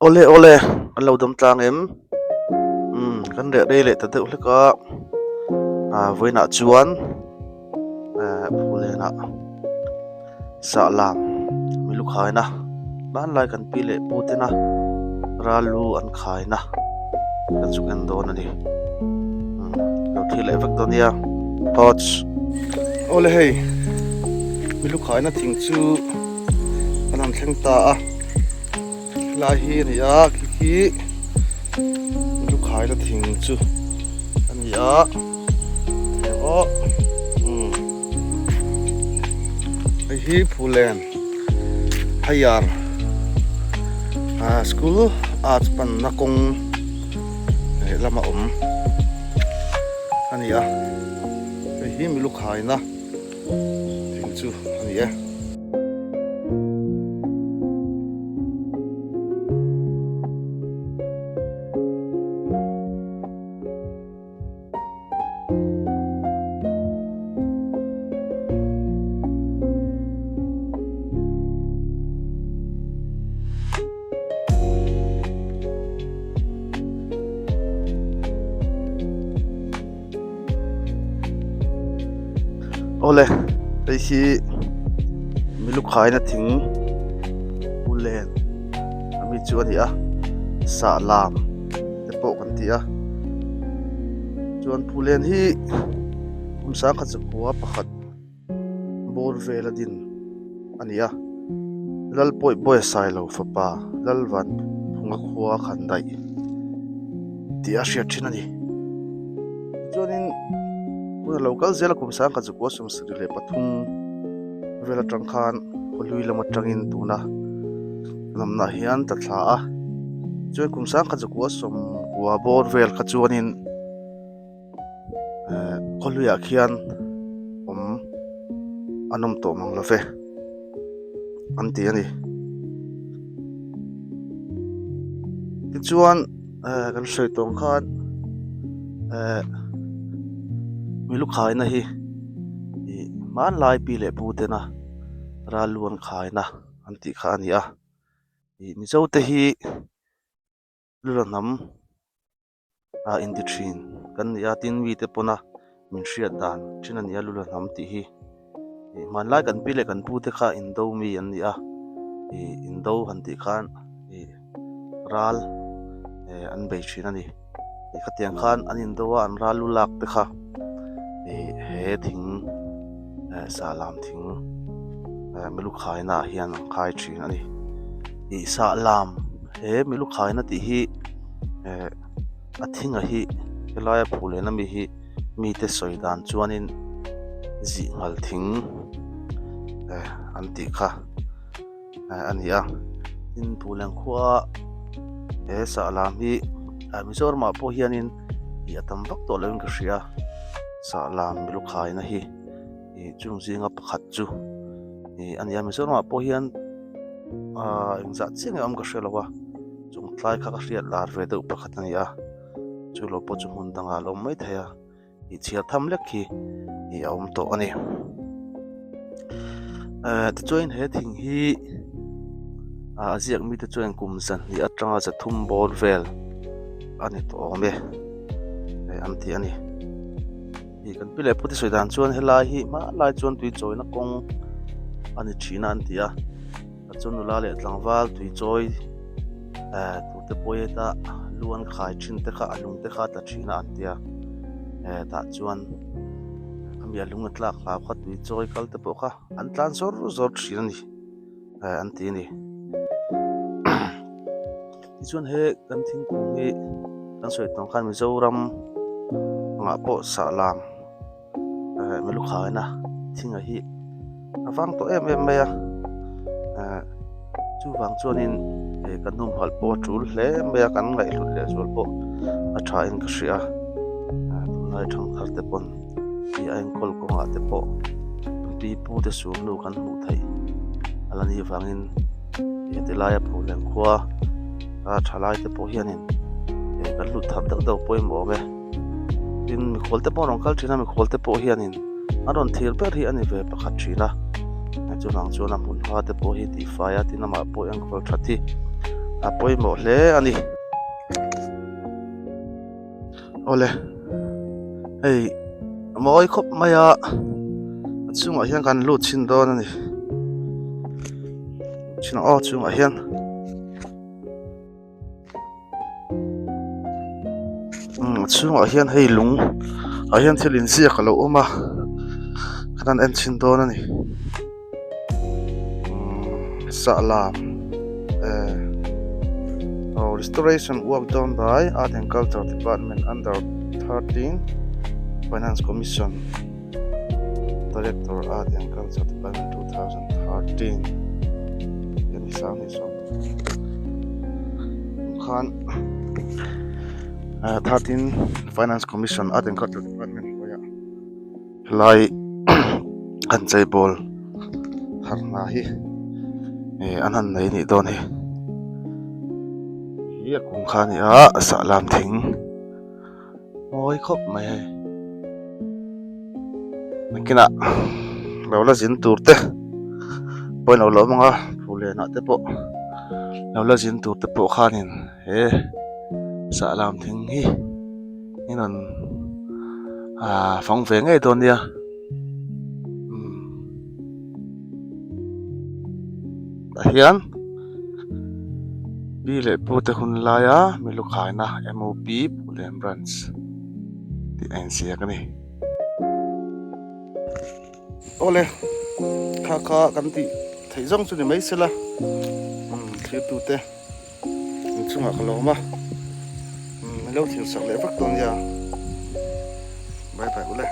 Awle awle an lo dam tlang em? Umm kan reh rei leh ta deuh hlek a, ah vawiinah chuan eh phulenah sah lam milu khaina hmanlai kan pi leh pu tena ral lu an khaina kan zuk en dawn a ni umm lo thlir leh vek dawn nia thoughts. Awle hei milu khaina thing chu kan han thleng ta a. Helai hi a ni a khi khi lu khaina thing chu a ni a aw umm hei hi Phulen Higher ah school arts panna kawng lehlam a awm a ni a hei hi milu khaina thing chu a ni e. Awle hei hi milu khaina thing u len a mi chu a ni a sah lam te pawh kan ti a chuan phulen hi kum sangkhat zakua pakhat bawr vel a din a ni a Lalpawi Bawi Sailo fapa Lalvan Phunga khua khan daih tih a hriat thin a ni. Tichuanin hun a lo kal zel a kum sangkhat zakua sawmsarih leh pathum vel atang khan khawhlui lam atangin tuna lamnah hian tla thla a chuan kum sangkhat zakua sawmkua bawr vel kha chuanin. Eh khawhluiah khian awm an awm tawh mang lo ve an ti a ni tichuan eh kan sawi tawh ang khan eh milu khaina hi ih hmanlai pi leh pu tena ral lu an khaina an tih kha a ni a ih mizo te hi lula hnam. a inti thin kan ni a tin mite pawna min hriat dan thin a ni a lula hnam tih hi ih hmanlai kan pi leh kan pu te kha indo mi an ni a ih indo han tih khan ih ral eh an bei thin a ni ih khatiang khan an indo a an ral lu lak te kha ih he thing eh sahlam thing eh milu khaina ah hian an khai thin a ni ih sahlam he milu khaina tih hi. Eh a thinga hi helaia phu lehna mi hi mite sawi dan chuanin zih nghal thing eh an tih kha eh a ni a tin Phuleng khua he sah lam hi ah Mizoram ah pawh hianin ih a tam vak tawh loin ka hria sah lam milu khaina hi ih chung zinga pakhat chu ih a ni a Mizoram ah pawh hian ah engzah chiah nge awm ka hre lo a. Chung tlai kha ka hriat lar ve deuh pakhat a ni a, chu lo pawh chu hmun dangah a lo awm mai thei a, ih chhiar tham lek hi ih a awm tawh a ni. Eh tichuan he thing hi ah a ziak mite chuan kum zahnih atanga zathum bawr vel a ni tawh awm e eh an ti a ni. Ih kan pi leh pute sawi dan chuan helai hi hmanlai chuan tui chawina kawng a ni thin a an ti a. A chu nula leh tlangval tui chawi eh tute pawh heta lu an khai thin te kha a lung te kha a tla thin a an tia eh tah chuan khami a lung a tlak hlau kha tui chawi kal te pawh kha an tlan zawr zawr thin a ni eh an ti a ni tichuan he kan thingkung hi kan sawi tawng khan Mizoram angah pawh sahlam. eh milu khaina thinga hi a vang tawh em em mai a eh chuvang chuanin eh kan humhalh pawh a tul hle mai a kan ngaihhlut leh zual pawh a tha in ka hria a tunlai thangthar te pawn ih a enkawl kawngah te pawh pi pu te sulhnu kan hmuh theih a la nih vangin heti laia Phullen khua a thalai te pawh hianin eh kan hlut thar deuh deuh pawimawh awm e. Tin mikhual te pawh an rawn kal thin a mikhual te pawh hianin an rawn thlir ber hi a ni ve pakhat thin a chuvang chuan a hmun hma te pawh hi tihfai a tin amah pawh enkawl that hi a pawimawh hle a ni. Awle hei a mawi khawp mai a a chhungah hian kan lut chhin dawn a ni chhin aw chhungah hian. A chhungah hian hei lung ah hian thil inziak a lo awm a kan han en chhin dawn a ni sahlam eh aw restoration work done by art and culture department under 13 finance commission director art and culture department 2013 hian hi sang hi saw. Khan 13 Finance Commission Art and Culture Department hnuaiah helai an cheibawl thar hna hi eh an han nei anih dawn hi hi a kung kha a ni a sahlam thing mawi khawp mai hei nakinah lo la zin tur te pawh in lo la awm ang a phullen ah te pawh lo la zin tur te pawh khanin he sahlam thing hi in rawn ah fang ve ngei dawn nia umm tah hian. Pi leh pu te hun laia milu khaina MOP Phulen Branch tih a inziak a ni. Awle kha kha kan tih theih zawng chu ni mai sela umm thlir tute inchungah ka lawm a umm min lo thlir sak leh vak dawn nia bye bye ule.